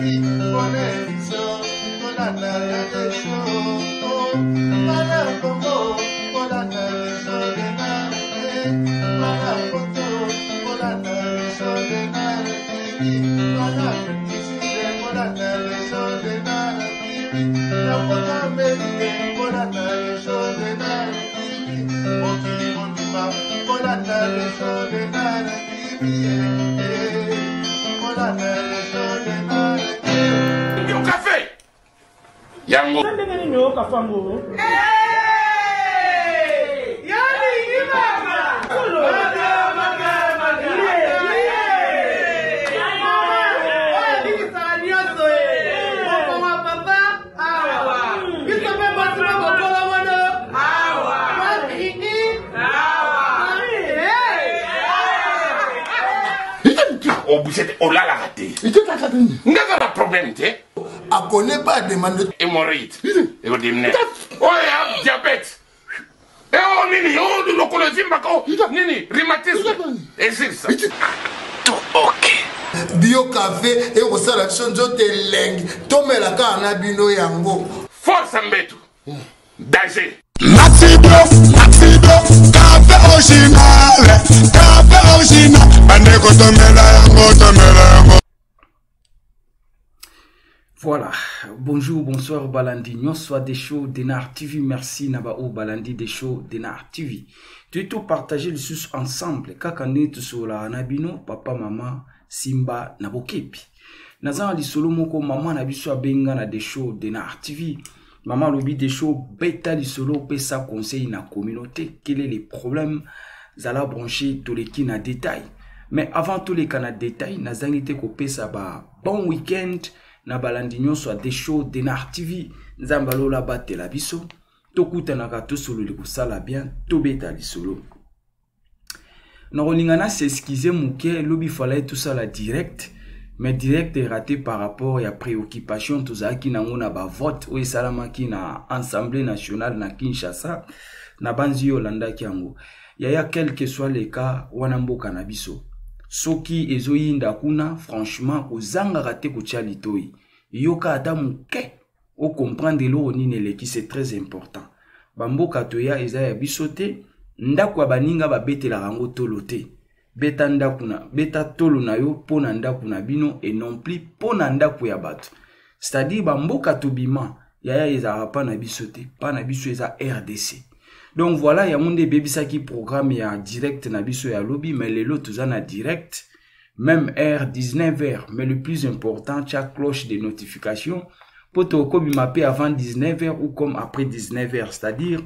Bonne émission, kolanda ya desho. Bana Congo, kolanda desho de Nare. Bana Poto, kolanda desho de Nare TV. Bana Afrique, kolanda desho de Nare TV. Na Poto Amerique, kolanda desho de Nare TV. Mokili mobimba, kolanda desho de Nare TV. Kolanda desho de Nare TV. Yo café yango ndenge nini oyoka fango obuse te olalaka te nga na problème te. Akone pas demande. Hémorroïde ekodimine oyo ya diabète eo nini o lokolo evimbaka o nini rhumatisme esilisa tout. Ok, bio café ekosala biso nzoto elengi, tomela kaka na bino yango. Force mbetu danger. Maxi Bio, Maxi Bio, café original, café original. Bandeko tomela yango, tomela yango. Voilà, bonjour, bonsoir Balandi, nyonso des shows Denar TV, merci na ba o Balandi des shows Denar TV. Tu tout partager le sous ensemble, kaka nde tosololaka na bino, papa, mama, Simba na bokebi. Naza na lisolo moko mama na biso abenga na des shows Denar TV. Mama alobi des shows beta lisolo pesa conseil na communauté, quel est le problème? Zala branché toleki na détail. Mais avant toleka na détail, nazangi te kopesa ba bon week-end na balandi nyonso ya Desho Denar TV. Nzambe alola batela biso, tokutanaka tosololi kosala bien, tobeta lisolo. Nakolinga na s'excuser moke, lobi fallait tosala direct, mais direct est raté par rapport ya préoccupation tozalaki nango na ba vote oyo esalamaki na Assemblée nationale na Kinshasa. Na banzi yo olandaki yango. Yaya, quel que soit le cas, wana mboka na biso soki ezoyinda kuna, franchement kozangaka te kotia litoi, yoka ata moke o comprendre eloko nini eleki, c'est très important. Bamboka toya eza ya biso te, ndako ya baninga babetelaka yango tolo te. Beta ndako na, beta tolo na yo mpo na ndako na bino et non plus mpo na ndako ya bato. C'est-à-dire bamboka tobima yaya ezalaka pa na biso te, pa na biso eza RDC. Donc voilà, yango nde ebebisaki programme ya direct na biso ya lobi, mais lelo toza na direct même heure 19h. Mais le plus important, tia cloche de notification po tokobima pe avant 19h ou comme après 19h, c'est-à-dire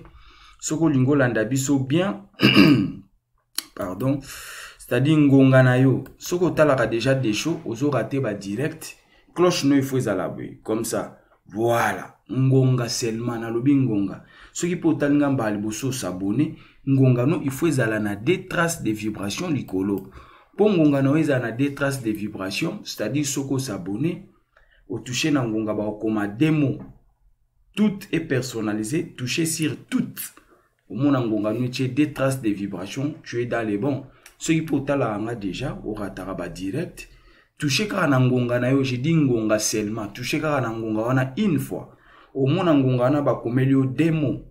soki olingi olanda biso bien, pardon, c'est-à-dire ngonga na yo soki otalaka déjà des shows, ozo rater ba direct, cloche no il faut ezala boye comme ça. Voilà, ngonga seulement, nalobi ngonga. Soki mpe otali nga mbala liboso osabone, ngonga no il faut ezala na deux traces de vibration likolo. Mpo ngonga na yo ezala na deux traces de vibration, c'est-à-dire soki osabone, otouche na ngonga bakokoma deux mots. Tout est personnalisé, toucher sur tout. Omona ngonga no etie deux traces de vibration, tu es dans les bons. Soki mpe otalaka nga déjà, orataka ba direct, touche kaka na ngonga na yo, je dis ngonga seulement, touche kaka na ngonga wana une fois. Omona ngonga wana bakomeli yo deux mots,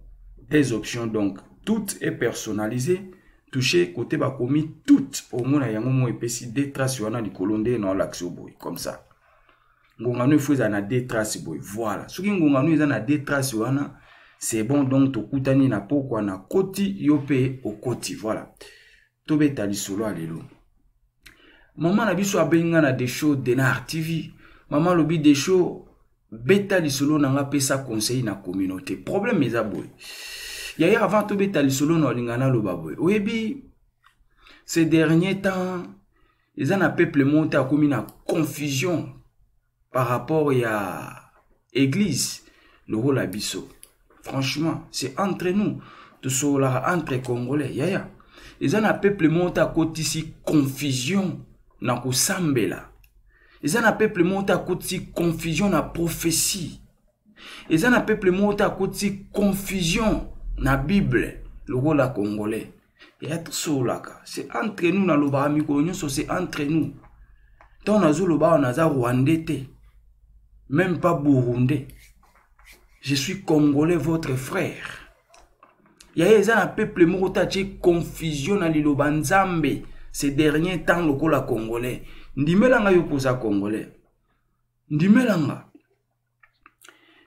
deux options, donc tout est personnalisé. Touche côté bakomi tout, omona yango mo epesi deux traces wana likolo nde na olakisi yo boye comme ça. Ngonga no il faut ezala na deux traces boye. Voilà, soki ngonga no eza na deux traces wana, c'est bon, donc tokutani na pokwa na koti yo pe okoti. Voilà, tobeta lisolo ya lelo. Mama na biso abengi nga na Desho Denar TV. Mama alobi Desho beta lisolo na nga, pesa conseil na communauté. Problème eza boye. Yaya, avant tobeta lisolo na olinga naloba boye. Oyebi ces derniers temps eza na peuple moko te akomi na confusion par rapport ya église lokola biso. Franchement, c'est entre nous tosololaka entre congolais. Yaya, eza na peuple moko te akotisi confusion na kosambela, eza na peuple moko te akotisi confusion na prophétie, eza na peuple moko te akotisi confusion na Bible lokola congolais. Ya tosololaka, c'est entre nous, nalobaka mikolo nyonso, c'est entre nous. Ntango nazoloba awa naza rwandais te. Même pas burundais. Je suis congolais, votre frère. Yaya eza na peuple moko te atie confusion na liloba Nzambe ces derniers temps lokola congolais. Ndimela nga yo poza congolais. Ndimela nga.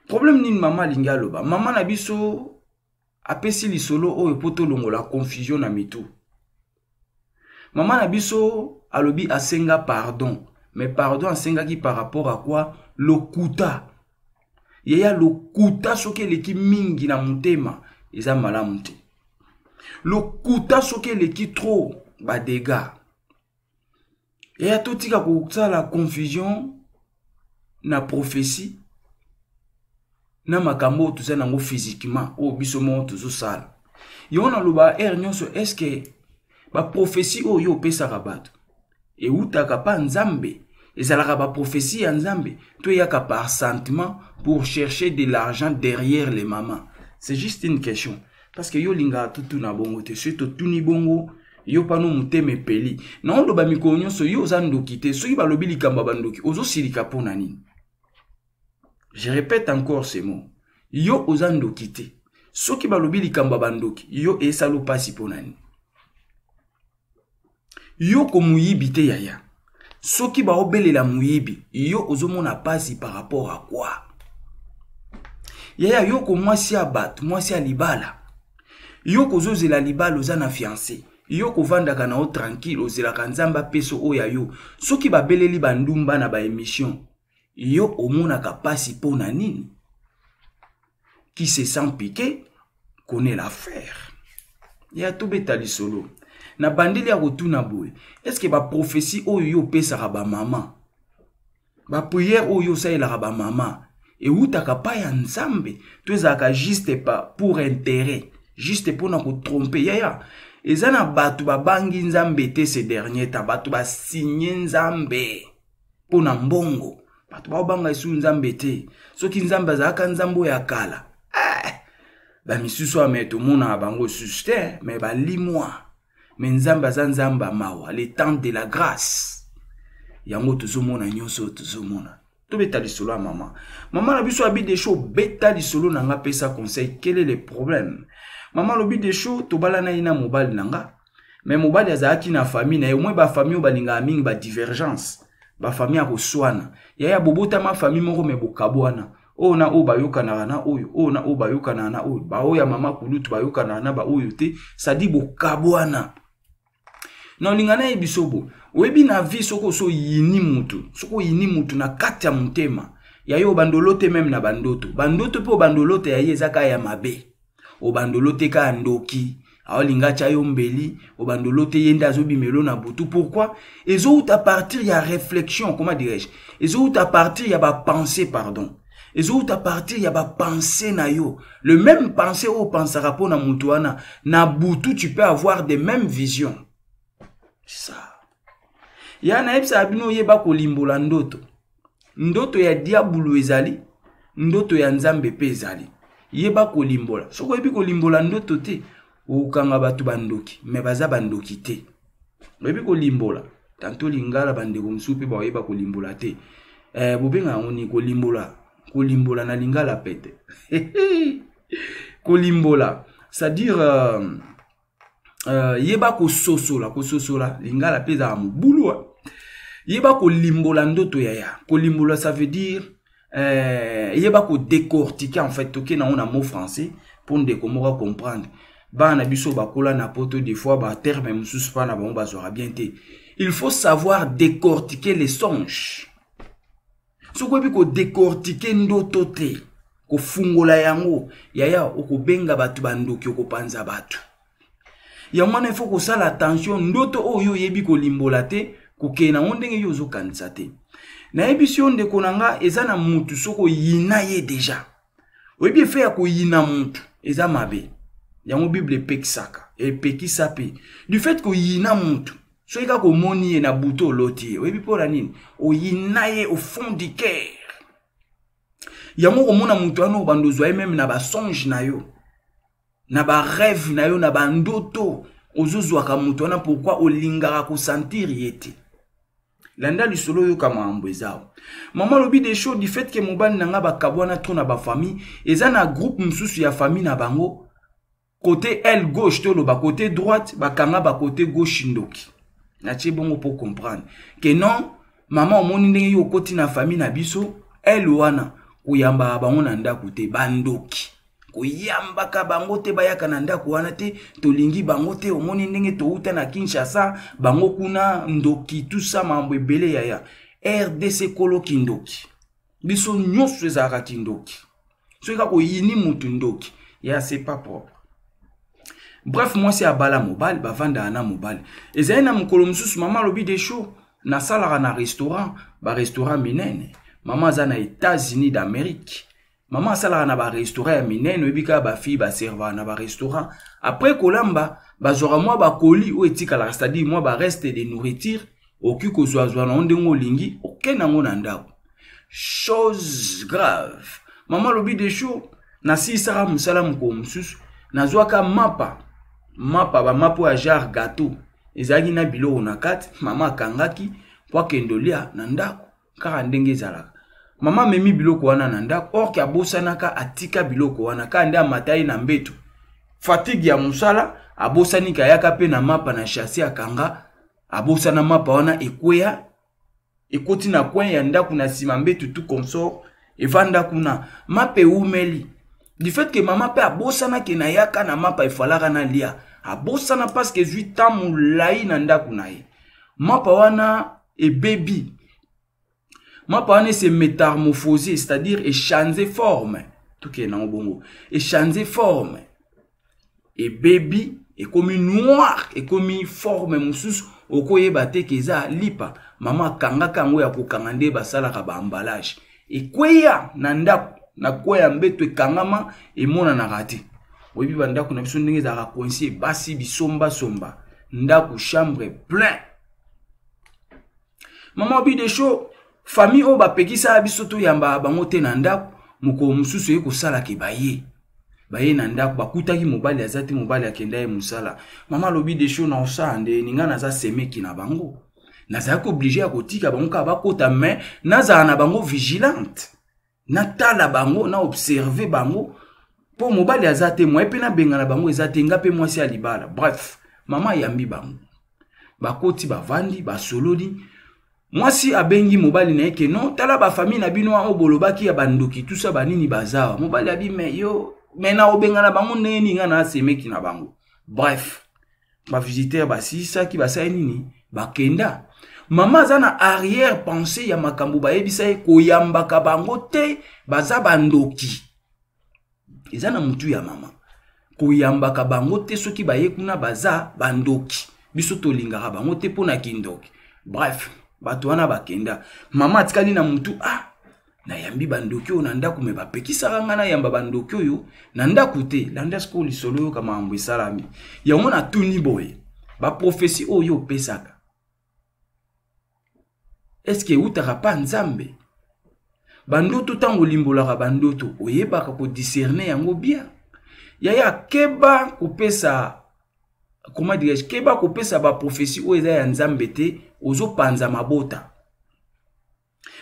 Problème nini mama alingi aloba? Mama na biso apesi lisolo oyo po tolongola confusion na mitu. Mama na biso alobi asenga pardon, mais pardon asengaki par rapport à quoi? Lokuta. Yaya lokuta soki eleki mingi na motema eza malamu te. Lokuta soki eleki trop ba dégâts. Yaya totika kosala confusion na prophétie na makambo oyo toza nango physiquement oyo biso moko tozosala. Yango naloba heure nyonso, est-ce que ba prophétie oyo yo opesaka bato eutaka pa Nzambe, ezalaka ba prophétie ya Nzambe to eyaka par sentiment pour chercher de l'argent derrière les mamans? C'est juste une question. Parce que yo lingaka totuna bongo te, soki totuni bongo yo pano motema epeli. Na oloba mikolo nyonso yo oza ndoki te, soki balobi likambo ya bandoki ozosilika mpo na nini? Je répète encore ces mots. Yo oza ndoki te, soki balobi likambo ya bandoki yo esalo pasi mpo na nini? Yo komoyibi te yaya, soki baobelela moyibi yo ozomona pasi par rapport à quoi? Yaya yo ko mwasi ya bato, mwasi ya libala, yo kozozela libala oza na fiancé, yo kovandaka na yo tranquille, ozelaka Nzambe apesa oyo ya yo. Soki babeleli bandumba na ba émission yo omonaka pasi mpo na nini? Qui se sent piqué connaît l'affaire. Ya tobeta lisolo na bandeli ya kotuna boye, est-ce que ba prophétie oyo yo opesaka ba mama, ba prière oyo yo osalelaka ba mama eutaka pa ya Nzambe to ezalaka juste pa pour intérêt, juste mpona kotrompe? Yaya eza na bato babangi Nzambe te ces derniers temps, bato basigne Nzambe mpona mbongo, bato baobanga esu Nzambe te. Soki Nzambe azalaka Nzambe oyo ya kala, bamisusu oyo me tomonaka bango susu te, me balimwa. Me Nzambe aza Nzambe ya mawa, le temps de la grâce. Yango tozomona nyonso tozomona. Tobeta lisolo ya mama. Mama na biso abi Desho, beta lisolo na nga, pesa conseil, quel est le problème? Mama lobi Desho, tobala na ye na mobali na nga. Mais mobali azalaki na famille na ye, au moins ba famille oyo balingaka mingi ba divergence, ba famille ya koswana. Yaya bobotama famille moko me bokabwana. Oyo na oyo bayokanaka na oyo, oyo na oyo bayokanaka na oyo, ba oyo ya mama kulutu bayokanaka na ba oyo te, c'est-à-dire bokabwana. Na olinga na yebiso bo, oyebi na vie soki oso yini mutu, soki oyini mutu na kati ya motema, ya yo bandolo te meme na bandoto. Bandoto pe obandolo te ya ye eza kaka ya mabe. Obandolo te kaka ndoki, aolinga tya yo mbeli, obandolo te ye nde azobimelo na butu. Pourquoi? Ezouta à partir ya réflexion, comment dirais-je? Ezouta à partir ya ba pensée, pardon. Ezouta à partir ya ba pensée na yo. Le même pensée oyo pensaka po na mutu wana, na butu tu peux avoir des mêmes visions. C'est ça. Ya na yebisa bino yeba kolimbola ndoto. Ndoto ya diabulu ezali, ndoto ya Nzambe pe ezali. Yeba kolimbola. Soki oyebi kolimbola ndoto te, okanga bato bandoki, mais baza bandoki te. Oyebi kolimbola. Tanto lingala bandeko mosusu pe baoyeba kolimbola te. Bobenga yango nini kolimbola? Kolimbola na lingala pete. Kolimbola, c'est-à-dire yeba kososola, kososola lingala pe ezala mobulu, hein. Yeba kolimbola ndoto yaya. Kolimbola ça veut dire yeba ko décortiquer en fait, toke na on mot français pour ndeko moko comprendre. Bana biso bakola na poto des fois ba terme mosusu pa na bango bazwaka bien te. Il faut savoir décortiquer les songes. Soki oyebi ko décortiquer ndoto te, kofungola yango, yaya okobenga bato bandoki, okopanza bato. Yango wana il faut kosala attention, ndoto oyo oyebi kolimbola te, kokende nango ndenge yo ozokanisa te. Nayebisi yo ndeko na nga, eza na mutu soki oyina ye déjà. Oyebi effet ya koyina mutu eza mabe. Yango Bible epekisaka, epekisa pe. Du fait koyina mutu, soki kaka omoni ye na butu oloti ye, oyebi mpona nini? Oyina ye au fond du cœur. Yango komona mutu wana obanda ozwa ye même na ba songe na yo, na ba rêve na yo, na ba ndoto, ozozwaka mutu wana pourquoi olingaka kosentir ye te. Landa lisolo oyoka makambo eza awa. Mama alobi Desho, du fait que mobali na nga bakabwana trop na bafamille, eza na groupe mosusu ya famille na bango, côté aile gauche toloba côté droite bakanga ba côté gauche ndoki. Natie bongo po comprendre que non, mama omoni ndenge yo okoti na famille na biso, aile wana koyambaka bango na ndako te, bandoki. Koyambaka bango te, bayaka na ndako wana te, tolingi bango te. Omoni ndenge touta na Kinshasa, bango kuna ndoki, tout ça mambo ebele yaya. RDC kolo kindoki, biso nyonso ezalaka kindoki. Soki kaka oyini mutu ndoki, ya c'est pas propre. Bref, mwasi abala mobali, bavandaka na mobali. Ezali na mokolo mosusu mama alobi Desho, nasalaka na restaurant, ba restaurant minene. Mama aza na États-Unis d'Amérique. Mama asalaka na ba restaurant ya minene, oyebi kaka ba fille ba servaka na ba restaurant. Après kolamba, bazwaka mwa ba colis oyo etikalaka, c'est-à-dire mwa ba reste de nourriture, okoki kozwazwa na yo ndenge olingi, okende yango na ndako. Chose grave, mama alobi Desho, nasilisaka mosala mokolo mosusu, nazwaka mapa, mapa ba mapa oyo ya genre gâteau, ezalaki na biloko na kati, mama akangaki po akende olia na ndako. Kaka ndenge ezalaka, mama amemi biloko wana na ndako, or ke abosanaka atika biloko wana, kaka nde amata ye na mbeto, fatigue ya mosala, abosani kayaka pe na mapa na chassis akanga, abosana mapa wana ekweya, ekoti na coin ya ndako na nsima mbeto tout consort, evanda kuna, mapa ewumeli. Du fait que mama pe abosanaki na yaka na mapa efalaka na lia, abosana parce que ezwi temps molai na ndako na ye. Mapa wana ebebi, mapa wana ese métamorphosé, c'est-à-dire echange forme, tokende nango bongo, echange forme, ebebi, ekomi noir, ekomi forme mosusu, okoyeba te ke eza lipa. Mama akangaka yango ya kokanga nde basalaka ba emballage, ekweya na ndako, na kwa ya mbeto ekangama, emonanaka te. Oyebi ba ndako na biso ndenge ezalaka coincé, basi bisombasomba, ndako chambre plein. Mama obi Desho, famille oyo bapekisaka biso toyamba bango te na ndako, mokolo mosusu eye kosalaka baye baye na ndako, bakutaki mobali aza te, mobali akenda ye mosala. Mama alobi Desho, na osala nde ninga naza semeki na bango, nazalaki oblige ya kotika bango kaka bakota, mais nazala na bango vigilante, natala bango, na observe bango, po mobali aza te, moye pe nabengana bango eza te, nga pe mwasi ya libala. Bref, mama ayambi bango, bakoti, bavandi, basololi. Mwasi abengi mobali na ye ke non, tala ba famille na bino oyo bolobaki ya bandoki tout ça banini bazawa. Mobali abi mais yo, mais na obengana bango ndenge nini, nga na asemeki na bango. Bref, ba visiteur basilisaki, basali nini, bakenda. Mama aza na arrière pensée ya makambo bayebisa ye koyambaka bango te, baza bandoki. Eza na mutu ya mama, koyambaka bango te, soki baye kuna baza bandoki, biso tolingaka bango te mpo na kindoki. Bref, bato wana bakenda, mama atikali na mutu, ah, nayambi bandoki oyo na ndako, me bapekisaka nga nayamba bandoki oyo na ndako te. Landa sikoyo lisolo oyoka makambo esalami. Yango natuni boye, baprofesi oyo opesaka, eske eutaka pa Nzambe? Bandoto ntango olimbolaka bandoto, oyebaka kodiscerne yango bien? Yaya, keba kopesa, comment dirais-je, keba kopesa baprofesi oyo eza ya Nzambe te, ozopanza mabota.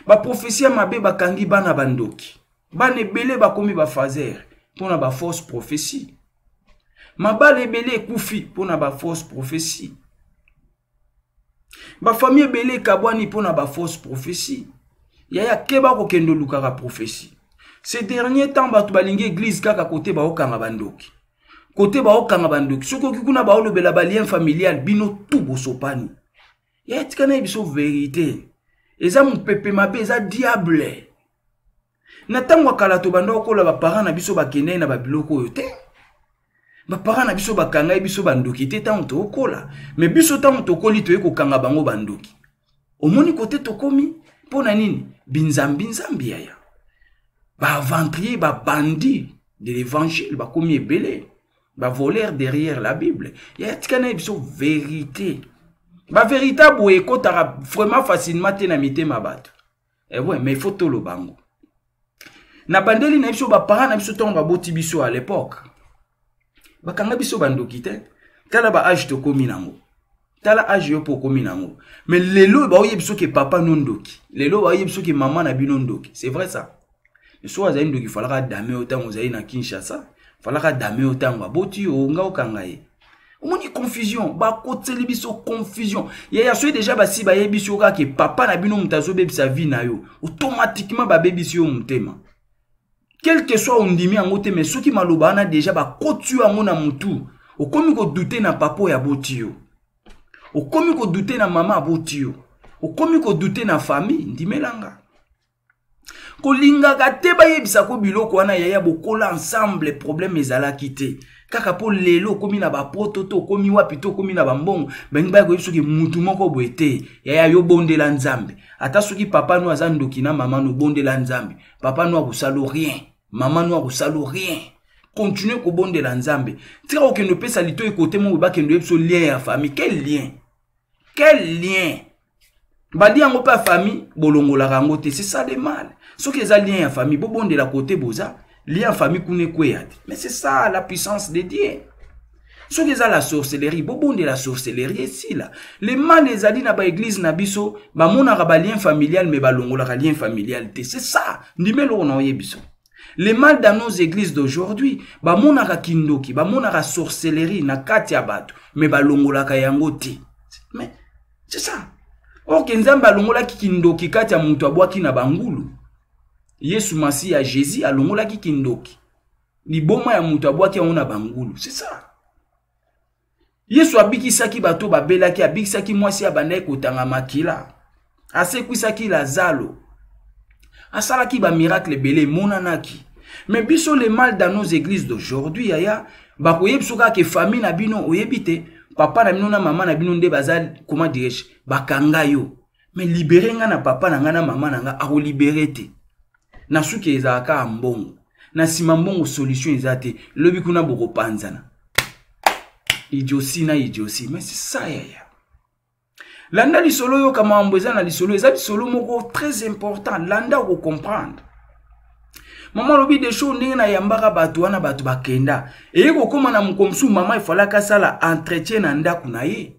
Baprofesi ya mabe bakangi bana bandoki, bana ebele bakomi bafazer mpona ba fausse prophétie, mabala ebele ekufi mpona ba fausse prophétie, bafamille ebele ekabwani mpona ba fausse prophétie. Yaya, keba kokende olukaka prophétie. Ces derniers temps bato balingi église kaka kote baokanga bandoki, kote baokanga bandoki. Soki oki kuna baolobela ba lien familial, bino tout bosopani. Yaya, tika na ye biso vérité, eza mopepe mabe, eza diable. Na ntango ya kala tobanda kokola, ba parents na biso bakendaki na ba biloko oyo te, ba parents na biso bakangai biso bandoki te ntango tokola, mais biso ntango tokoli toye kokanga bango bandoki. Omoni kote tokomi mpo na nini? Binzambi nzambi yaya, ba aventurier, ba bandit de l'évangile bakomi ebele, ba voleur derrière la Bible. Yaya, tika na ye biso vérité. Ba vérité boye ekotaka vraiment facilement te na mitema bato. Eh ouais, mais il faut toloba yango. Na bandeli na biso, ba parents na biso ntango baboti biso à l'époque, bakanga biso bandoki te. Tala ba âge tokomi nango. Tala age yo mpo okomi nango, mais lelo baoyebi soki papa no ndoki, lelo baoyebi soki mama na bino ndoki. C'est vrai ça? Soki azali ndoki, falaka dame yo ntango ozali na Kinshasa, falaka dame yo ntango aboti yo, nga okanga ye. Omoni confusion, bakoteli biso confusion, yaya. Soki deja basi bayebisi yo kaka papa na bino moto azobebisa vie na yo, automatiquement babebisi yo motema. Quel que soit ondimi yango te, mais soki maloba wana deja bakoti yo yango na mutu, okomi kodute na papa oyo aboti yo, okomi kodute na mama aboti yo, okomi kodute na famille. Ndimelanga, kolingaka te bayebisako biloko wana, yaya. Bokola ensemble, problème ezalaki te. Kaka mpo lelo okomi na bapoto to okomi wapi to okomi na bambongo, balingi baya koyebi soki mutu moko boye te. Yaya, yo bondela Nzambe. Ata soki papa no aza ndoki na mama no, bondela Nzambe. Papa no akosala rien, mama no akosala rien. Continue kobondela Nzambe. Tika kokende opesa litoi kote moko bakende oyebi so lien ya famille. Quel lien? Quel lien? Bali yango mpe ya famille, bolongolaka yango te. C'est ça le mal. Soki eza lien ya famille, bobondela kote boza lien ya famille kuna ekweya te. Mais c'est ça la puissance de Dieu. Soki eza la sorcellerie, bobondela sorcellerie esila. Le mal ezali na baeglize na biso, bamonaka balien familial mais balongolaka lien familial te. C'est ça, ndima eloko na oyebi biso. Le mal dans nos églises d'aujourd'hui, bamonaka kindoki, bamonaka sorcellerie na kati ya bato, mais balongolaka yango te. Mais c'est ça. Or ke Nzambe alongolaki kindoki kati ya moto, abwaki na bangulu. Yesu Masiya, Jésus, alongolaki kindoki, liboma ya moto, abwaki yango na bangulu. C'est ça. Yesu abikisaki bato babelaki, abikisaki mwasi abandaki kotanga makila, asekwisaki Lazalo, asalaki bamiracle ebele emonanaki. Mais biso, le mal dans nos églises d'aujourd'hui, yaya, bakoyebi so kaka ke famille na bino, oyebi te, papa na bino na mama na bino nde baza, comment dirais-je, bakanga yo. Mais libere nga na papa na nga na mama na nga, akolibere te. Na suki ezalaka kaka mbongo, na nsima mbongo solution eza te. Lobi kuna bokopanzana, idiotie na idiotie. Mais c'est ça, yaya. Landa lisolo, oyoka makambo eza na lisolo. Eza lisolo moko très important, landa, okocomprendre. Mama alobi de show ndenge nayambaka bato wana, bato bakenda, eye kokóma na moko mosusu. Mama efalaki asala entretien na ndako na ye,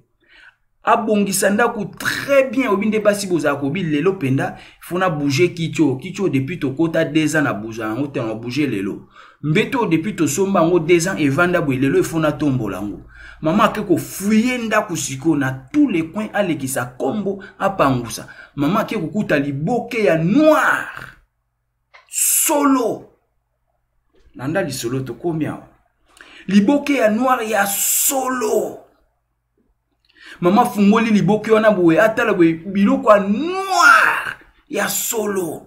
abongisa ndako très bien. Obi nde basi bozala kobi lelo mpenza fo na bouge kiti oyo. Kiti oyo depuis tokota 2 ans na bouge yango te, na bouge lelo. Mbeto oyo depuis tosomba yango 2 ans evanda boye, lelo efo natombola yango. Mama ake kofuye ndako sikoyo na tous les coins, alekisa nkombo, apangusa. Mama ake kokuta liboke ya noir solo. Landa lisolo, tokomi awa. Liboke ya noir ya solo. Mama afungoli liboke wana boye, atala boye, biloko ya noir ya solo.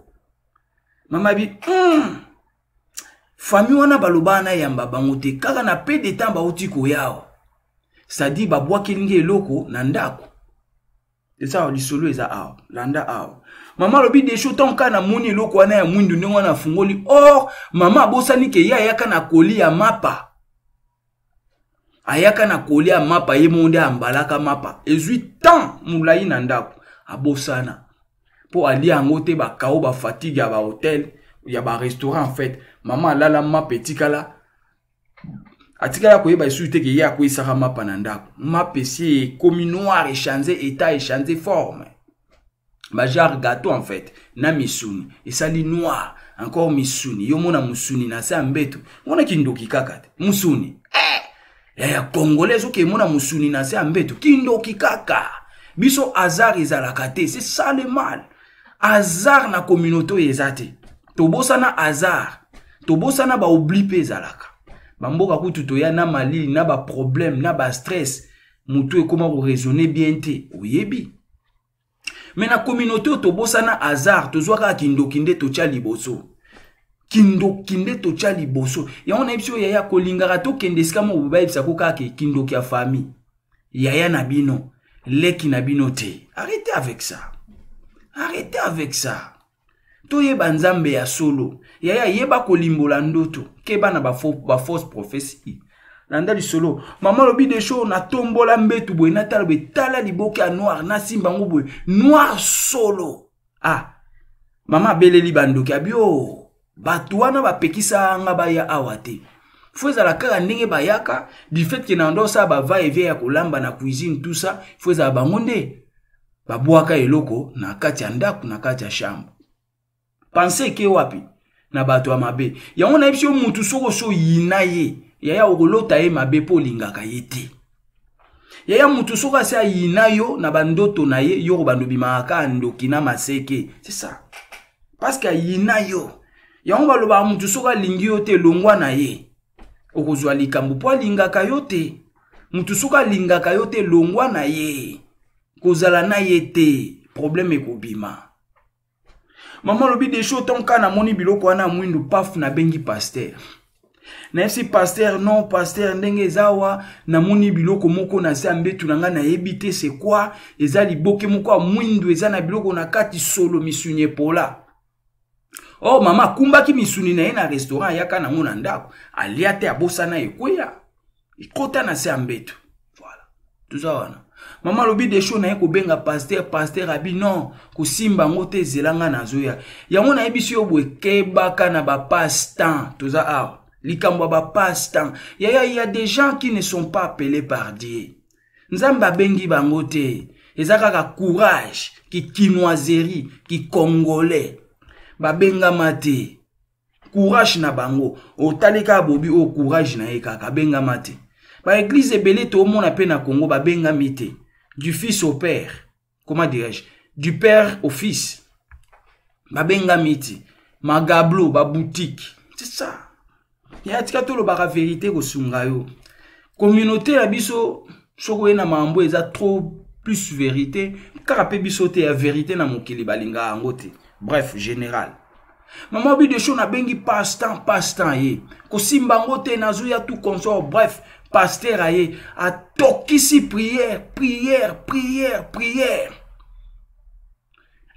Mama bi famille wana baloba na yamba bango te, kaka na peu de temps bauti koya awa, c'est-à-dire babwakeli nge eloko na ndako. Eza lisolo, eza awa, landa awa. Mama alobi desho, ntango kaka namoni eloko wana ya mwindu ndenge wana, afungoli. Or mama abosani ke ye ayaka na koli ya mapa, ayaka na kolia mapa ye moko nde ambalaka mapa, ezwi temps molai na ndako, abosana mpo alia yango te. Bakao bafatigue ya bahotel, ya barestaurant en fait. Mama alala, mapa etikala, atikala koyeba lisusu te ke ye akweyisaka mapa na ndako. Mapa esi ekomi noir, echange état, echange forme, bagenre gâteau en fait, na misuni esali noir encore. Misuni, yo mona musuni na se ya mbeto wana, kindoki kaka te. Musuni eh, ya congolais, soki emona musuni na se ya mbeto, kindoki kaka. Biso hasard ezalaka te. C'est ça le mal. Hasard na communauté oyo eza te. Tobosana hasard, tobosana baoubli mpe ezalaka. Bamboka kutu toya na malili, na baproblème, na bastress, motu ekóma koraisonner bien te, oyebi. Mais na communauté oyo tobosana hasard, tozwa kaka kindoki nde totya liboso, kindoki nde totya liboso. Yango nayebi so, yaya, kolingaka tokende esika moko bayebisako kaka kindoki ya famille, yaya na bino, leki na bino te. Arrêtez avec ça, arrêtez avec ça. Toyeba Nzambe ya solo. Yaya, yeba kolimbola ndoto, keba na bafausse prophétie. Landa lisolo. Mama alobi de show, natombola mbetu boye, natala boye, tala liboke ya noir, nasimba yango boye, noir solo. Ah, mama abeleli bandoki, abi o bato wana bapekisa nga baya awa te. Faut ezala kaka ndenge bayaka, du fait que na ndo sa ba va et vient ya kolamba na cuisine tout ça, faut ezala bango nde babwaka eloko na kati ya ndako, na kati ya chambre. Pensez ke wapi na bato ya mabe. Yango nayebisi yo mutu soko so yina ye, yaya okolota ye mabe po olingaka ye te. Yaya mutu soko asi ayina yo na bandoto na ye, yo kobanda obimaka kaka ndoki na maseke. C'est ça. Parce que ayina yo. Yango balobaka mutu soko alingi yo te, longwa na ye. Okozwa likambo po alingaka yo te. Mutu soko alingaka yo te, longwa na ye. Kozala na ye te, problème ekobima. Mama alobi desho tonka namoni biloko wana mwindu paf nabengi pasteur. Nayebisi pasteur non pasteur ndenge eza awa namoni biloko moko na se ya mbetu na ngai nayebi te c'est quoi, eza liboke moko ya mwindu eza na biloko na kati solo misuni epola. Oh mama akumbaki misuni na ye na restaurant ayaka nango na ndako alia te abosana ekweya ekota na se ya mbetu. Voilà. Toza wana. Mama alobi desho naye kobenga pasteur, pasteur abi non, kosimba yango te ezela nga nazoya. Yango nayebisi yo boye kebaka na ba passe-temps, toza awa. Likambo ya ba passe-temps. Yaya, il y a des gens qui ne sont pas appelés par Dieu. Nzambe abengi bango te. Eza kaka courage, ki kinoiserie, ki congolais. Babengama te. Courage na bango. Otali kaka bobi oyo courage na ye kaka, abengama te. Ba église ebele toomona pe na Congo babengami te. Du fils au père. Comment dirais-je? Du père au fils. Babengami te. Magablo, ba boutique. C'est ça. Ya tika tolobaka vérité kosunga yo. Communauté ya biso soko ye na mambo eza trop plus vérité, kaka pe biso te ya vérité na mokili balinga yango te. Bref, général. Maman bi de show na bengi passe-temps, passe-temps ye. Kosimba ngo te nazoya tout consort. Bref, pasteur aye atokisi prière, prière, prière, prière.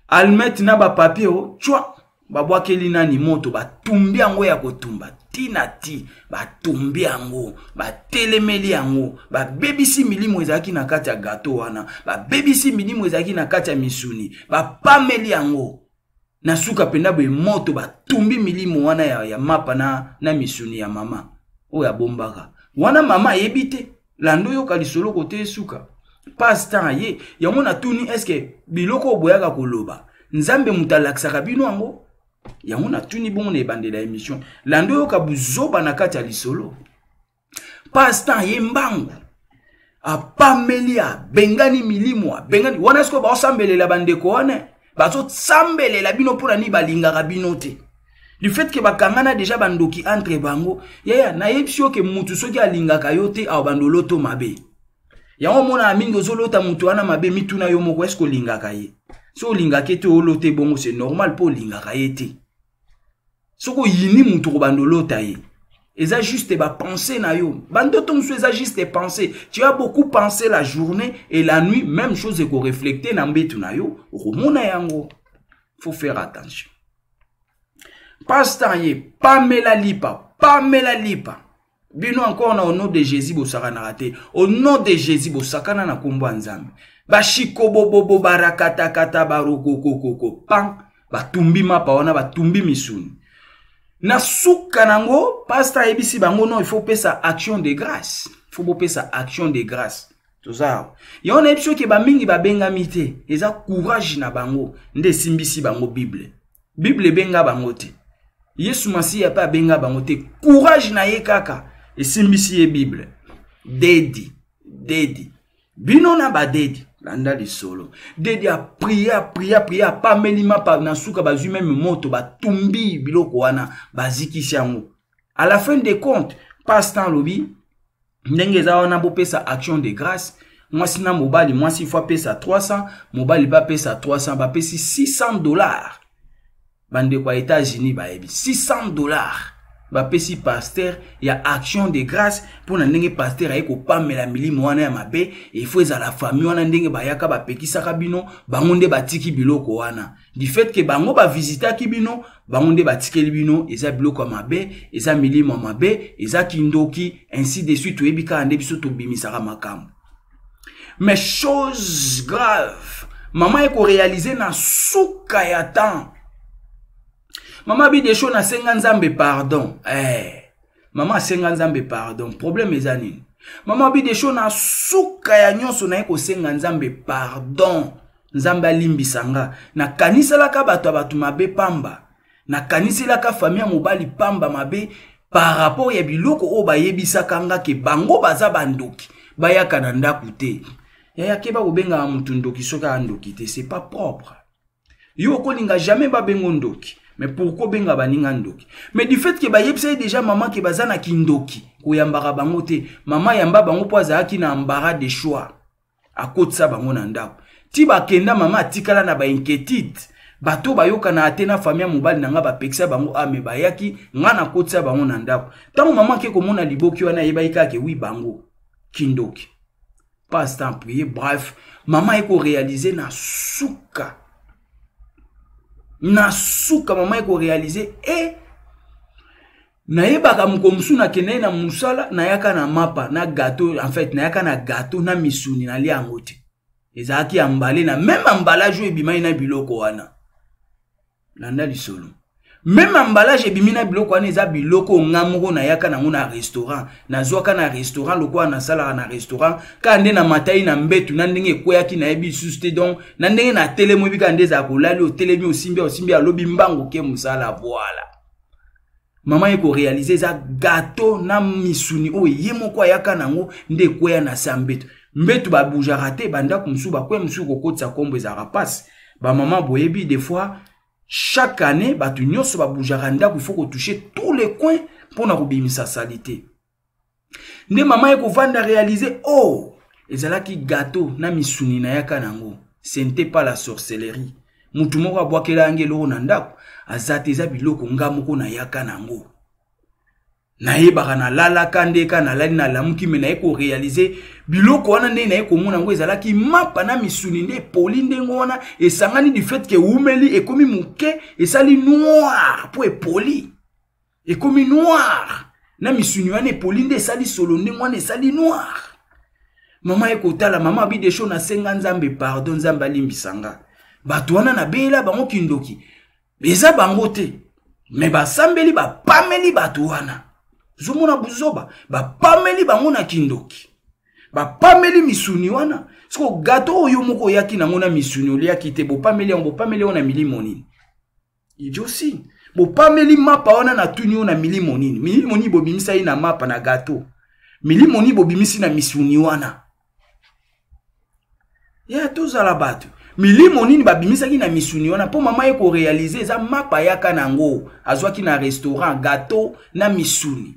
Almet na ba papier o, tchwa, babwakeli nani moto, batumbi yango ya kotumba, ti na ti, batumbi yango, batelemeli yango, babebisi milimo ezalaki na kati ya gâteau wana, babebisi milimo ezalaki na kati ya misuni, bapameli yango. Na suka penda boye moto batumbi milimo wana ya mapa na misuni ya mama oyo abombaka. Wana mama ayebi te, lando yoka lisolo kote esuka. Passe temps ye, yango natuni est-ce que biloko oyo boyaka koloba Nzambe moto alakisaka bino yango? Yango natuni bongo na ebandela ya émission. Lando yoka buzoba na kati ya lisolo. Passe temps ye mbangu. Apameli, abengani milimo, abengani. Wana sikoyo baosambelela bandeko wana, bazosambelela bino mpona nini balingaka bino te. Du fait que bakangana déjà bandoki entre bango, yaya nayebisi yo ke mutu soki alingaka yo te awa bandolo to mabe. Yango omona mingi ozolota mutu wana mabe, mituna yo moko est-ce que olingaka ye? So olingaka ye te olote bongo c'est normal po olingaka ye te. Soki oyini mutu kobanda olota ye, eza juste ba pensée na yo. Ba ndoto mosusu eza juste pensée. Tu as beaucoup pensé la journée et la nuit, même chose eko reflecter na mbetu na yo, okomona yango. Faut faire attention. Passe-temps ye, pamela lipa, pamela lipa. Bino encore na au nom de Jésus bosakanaka te. Au nom de Jésus bosakana na kombo ya Nzambe. Bashiko bobobo barakatakata barokokokoko pan batumbi mapa wana batumbi misuni. Na suka nango pasteur ayebisi bango non, il faut pesa action de grâce. Il faut bopesa action de grâce. Toza awa. Yango nayebi soki ba mingi babengami te, eza courage na bango nde esimbisi bango Bible. Bible ebenga bango te. Yesu Masiya pe abenga bango te. Courage na ye kaka esimbisi ye Bible. Dedi, dedi. Bino na ba dedi, landa lisolo. Dedi a prié, a prié, a prié, a pameli mapa na suka bazwi meme moto, batumbi biloko wana, bazikisi yango. À la fin des comptes, passe-temps lobi, ndenge eza wana bopesa action de grâce. Mwasi na mobali, mwasi faut apesa 300, mobali ba pesa 300, ba pesi 600 $. Bandeko ya États-Unis bayebi 600 $ ba pesi pasteur ya action de grâce pour na ndenge pasteur aye kopamela milimo wana ya mabe. Il faut ezala famille wana ndenge bayaka bapekisaka bino, bango nde batiki biloko wana. Du fait que bango ba visitaki bino, bango nde batikeli bino, eza biloko ya mabe, eza milimo ya mabe, eza kindoki, ainsi de suite. Toyebi kaka nde biso tobimisaka makambo. Mais chose grave, mama eko réaliser na suka ya temps. Mama bi desho nasenga Nzambe pardon. Mama asenga Nzambe pardon. Problème eza nini? Mama abi Desho na suka ya nyonso naye kosenga Nzambe pardon. Nzambe alimbisa nga. Nakaniselaka bato ya bato mabe pamba. Nakaniselaka famille ya mobali pamba mabe par rapport ya biloko oyo bayebisaka nga ke bango baza bandoki bayaka na ndako te. Yaya keba kobengaka motu ndoki soki aya ndoki te, c'est pas propre. Yo okolinga jamais babengo ndoki, mais pourquoi obenga baninga ndoki? Mais du fait ke bayebisa ye déjà mama ke baza na kindoki, koyambaka bango te. Mama yamba bango mpo azalaki na embarras de choix, akotisa bango na ndako ti bakenda. Mama atikala na bainquiétude, bato bayokana te na famille ya mobali na nga, bapekisa bango ame bayaki, nga nakotisa bango na ndako. Ntango mama ake komona liboki wana, ayebaki kaka ke wi bango kindoki, passe temps prier. Bref, mama ekorealize na suka, na suka mama ekorealize e nayebaka moko mosusu nakendaki na mosala, nayaka na mapa na gâteau, en fait nayaka na gâteau na misuni, nalia yango te, ezalaki ya mbale na même emballage oyo ebimaki na biloko wana. Landa lisolo, même emballage ebimi na biloko wana, eza biloko nga moko nayaka nango na restaurant, nazwaka na restaurant lokola nasalaka na restaurant, kaka nde namatai na mbetu na ndenge ekweyaki, nayebi lisusu te. Donc na ndenge natelemi, oyebi kaka nde ezala kolali, otelemi, osimbi, osimbi, alobi mbango ke mosala. Voilà, mama ye korealize eza gâteau na misuni oyo ye moko ayaka nango nde ekweya na se ya mbeto. Mbeto babujaka te, bandako mosusu bakweya, mosusu kokotisa nkombo ezalaka mpasi. Bamama boyebi, des fois chaque année bato nyonso babujaka ndako, il faut kotouche tous les coins mpona kobimisa salite. Nde mama ye kovanda réalise, oh, ezalaki gâteau na misuni nayaka nango, ce n'était pas la sorcellerie. Mutu moko abwakela yango eloko na ndako aza te, eza biloko nga moko nayaka nango, nayebaka nalalaka nde ka nalali nalamuki, me naye korealize biloko wana ndenge naye komona yango ezalaki mapa na misuni nde epoli ndenge wana esangani, du fait ke ewumeli ekomi moke, esali noir mpo epoli, ekomi noir na misuni wana epoli nde esali solo ndenge wana esali noir. Mama ye kotala, mama abi Desho, nasenga Nzambe pardon, Nzambe alimbisa nga. Bato wana nabeyela bango kindoki, eza bango te, me basambeli bapameli bato wana, ozomona buzoba, bapameli bango na kindoki, bapameli misuni wana. Siko gato oyo moko oyaki nango na misuni oliaki te, bopameli yango, bopameli yango na milimo nini? Idiosi, bopameli mapa wana, na tuni oyo na milimo nini? Milimo nini bobimisa ye na mapa na gato? Milimo nini bobimisi na misuni wana? Ya tozala bato, milimo nini babimisaki na misuni wana? Mpo mama ye korealize eza mapa yaka nango azwaki na restaurant, gato na misuni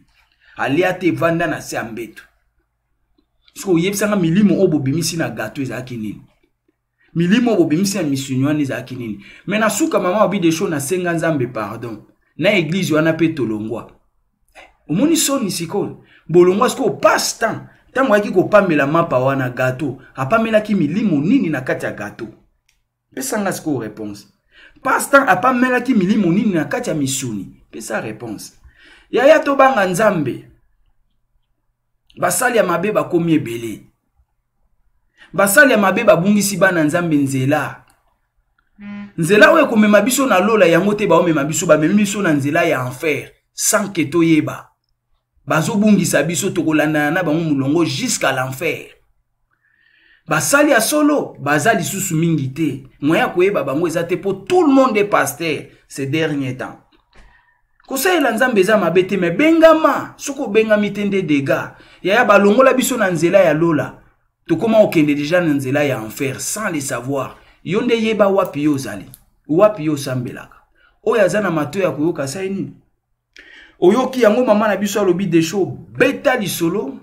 alia te, evanda na se ya mbeto. Soki oyebisanga milimo oyo bobimisi na gato ezalaki nini, milimo oyo bobimisi na misuni wana ezalaki nini? Me na suka mama obi Desho, nasenga Nzambe pardon na eglize wana mpe tolongwa. Omoni soni sikoyo, bolongwa sikoyo. Passe temps, ntango ayaki kopamela mapa wana, gato, apamelaki milimo nini na kati ya gato? Pesa nga sikoyo réponse. Passe temps, apamelaki milimo nini na kati ya misuni? Pesa réponse. Yaya, tobanga Nzambe. Basali ya mabe bakomi ebele, basali ya mabe babungisi bana Nzambe nzela, nzela oyo ekomema biso na lola yango te baomema biso, bamemi biso na nzela ya enfer sans ke toyeba. Bazobungisa biso, tokolandana na bango molongo jusqu'à l'enfer. Basali ya solo baza lisusu mingi te, moyen ya koyeba bango eza te, mpo tout le monde est pasteur ces derniers temps. Kosalela Nzambe eza mabe te, me bengama, soki obengami te nde dega. Yaya, balongola biso na nzela ya lola, tokóma kokende deja na nzela ya enfer sans le savoir. Yo nde yeba wapi yo ozali, wapi yo osambelaka. Oyo aza na matoi ya koyoka asali nini? Oyoki yango, mama na biso alobi Desho, beta lisolo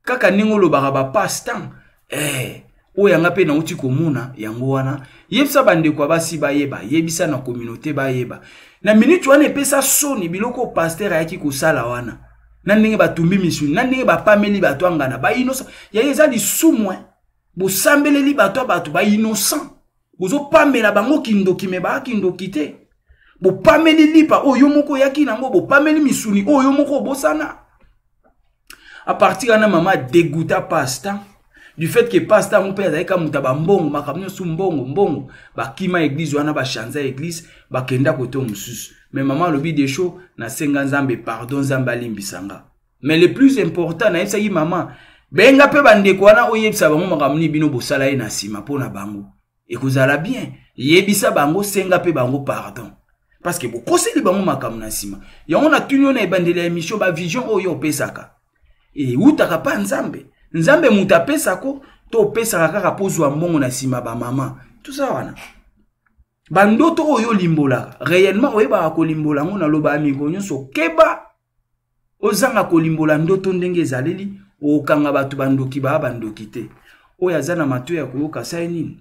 kaka ndenge olobaka bapasse temps eh, oyo yanga mpe nauti komona yango wana. Yebisa bandeko ya basi bayeba, yebisa na communauté bayeba. Na minute wana epesa soni biloko pasteur ayaki kosala wana, na ndenge batumbi misuni, na ndenge bapameli bato angana bainnocent. Yaye eza lisumu, eh. Bosambeleli bato ya bato bainnocent, bozopamela bango kindoki, me baa kindoki te. Bopameli lipa oyo yo moko oyaki nango, bopameli misuni oyo yo moko obosana. A partir wana mama dégoûta pasta, du fait que pasta yango mpe azalaki moto ya bambongo, makambo nyonso mbongo mbongo. Bakima église wana, bachanza église, bakenda kote mosusu. Mais mama alobi Desho, nasenga Nzambe pardon, Nzambe alimbisa nga. Mais le plus important, nayebisaki mama, benga mpe bandeko wana oyebisa bango makambo nini bino bosala ye na nsima mpo na bango ekozala bien. Yebisa bango, senga mpe bango pardon, parce que bokoseli bango makambo na nsima. Yango natuni yo na ebandeli ya émission, bavision oyo opesaka ewutaka mpa Nzambe? Nzambe moto apesako to opesaka kaka mpo ozwa mbongo na nsima? Bamama, toza wana, bandoto oyo olimbolaka réellement, oyebaka kolimbola yango? Naloba ya mikolo nyonso, keba ozanga kolimbola ndoto ndenge ezaleli, okanga bato bandoki. Baa bandoki te. Oyo aza na matoi ya koyoka, sai nini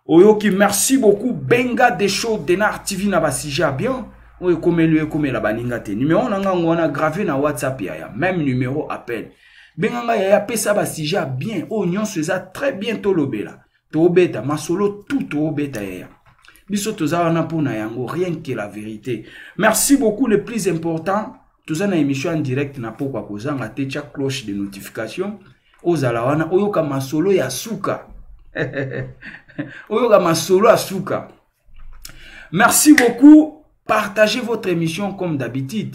oyoki. Merci beaucoup. Benga Desho Denar TV na basujet ya bien oyo ekomeli oyo ekomela baninga te. Numero na ngango wana grave na WhatsApp, yaya, même numéro appel. Benga ngai, yaya, pesa basujet ya bien oyo nyonso eza très bien. Tolobela, tobeta masolo tout, tobeta, yaya. Biso toza wana mpona yango, rien que la vérité. Merci beaucoup. Le plus important, toza na émission en direct na pokwa, kozanga te. Tia cloche de notification, ozala wana, oyoka masolo ya suka, oyoka masolo ya suka. Merci beaucoup. Partagez votre émission comme d'habitude.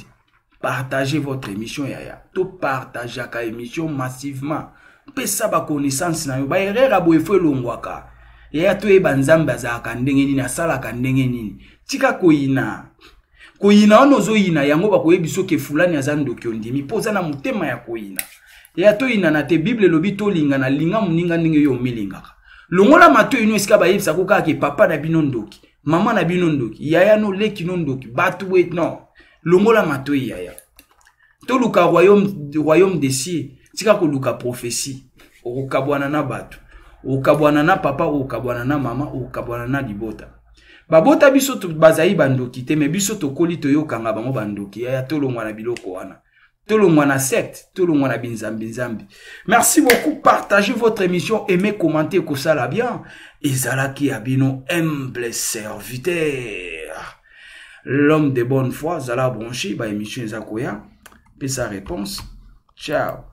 Partagez votre émission, yaya. Topartageaka émission massivement. Pesa baconnaissance na yo. Baerreur ya boye fo elongwaka, yaya. Toyeba Nzambe azalaka ndenge nini, asalaka ndenge nini. Tika koyina. Koyina wana ozoyina yango, bakoyebi soki fulani aza ndoki, ondimi mpo oza na motema ya koyina. Ya toyinana te. Bible elobi tolingana. Linga moninga ndenge yo omilingaka. Longola matoi no esika bayebisako kaka ke papa na bino ndoki, mama na bino ndoki, yaya no, leki no ndoki, bato boye. Non, longola matoi, yaya. Toluka royaume, royaume des cieux. Tika koluka prophétie. Okokabwana na bato, okokabwana na papa, okokabwana na mama, okokabwana na libota. Babota biso bazali bandoki te, me biso tokoli toyokanga bango bandoki. Yaya, tolongwa na biloko wana, tolongwa na secte, tolongwa na binzambi nzambi. Merci beaucoup. Partagez votre émission, aimez, commentez, kosala bien. Ezalaki ya bino humble serviteur, l'homme de bonne foi. Zala branché, ba émission eza koya, pesa réponse. Ciao.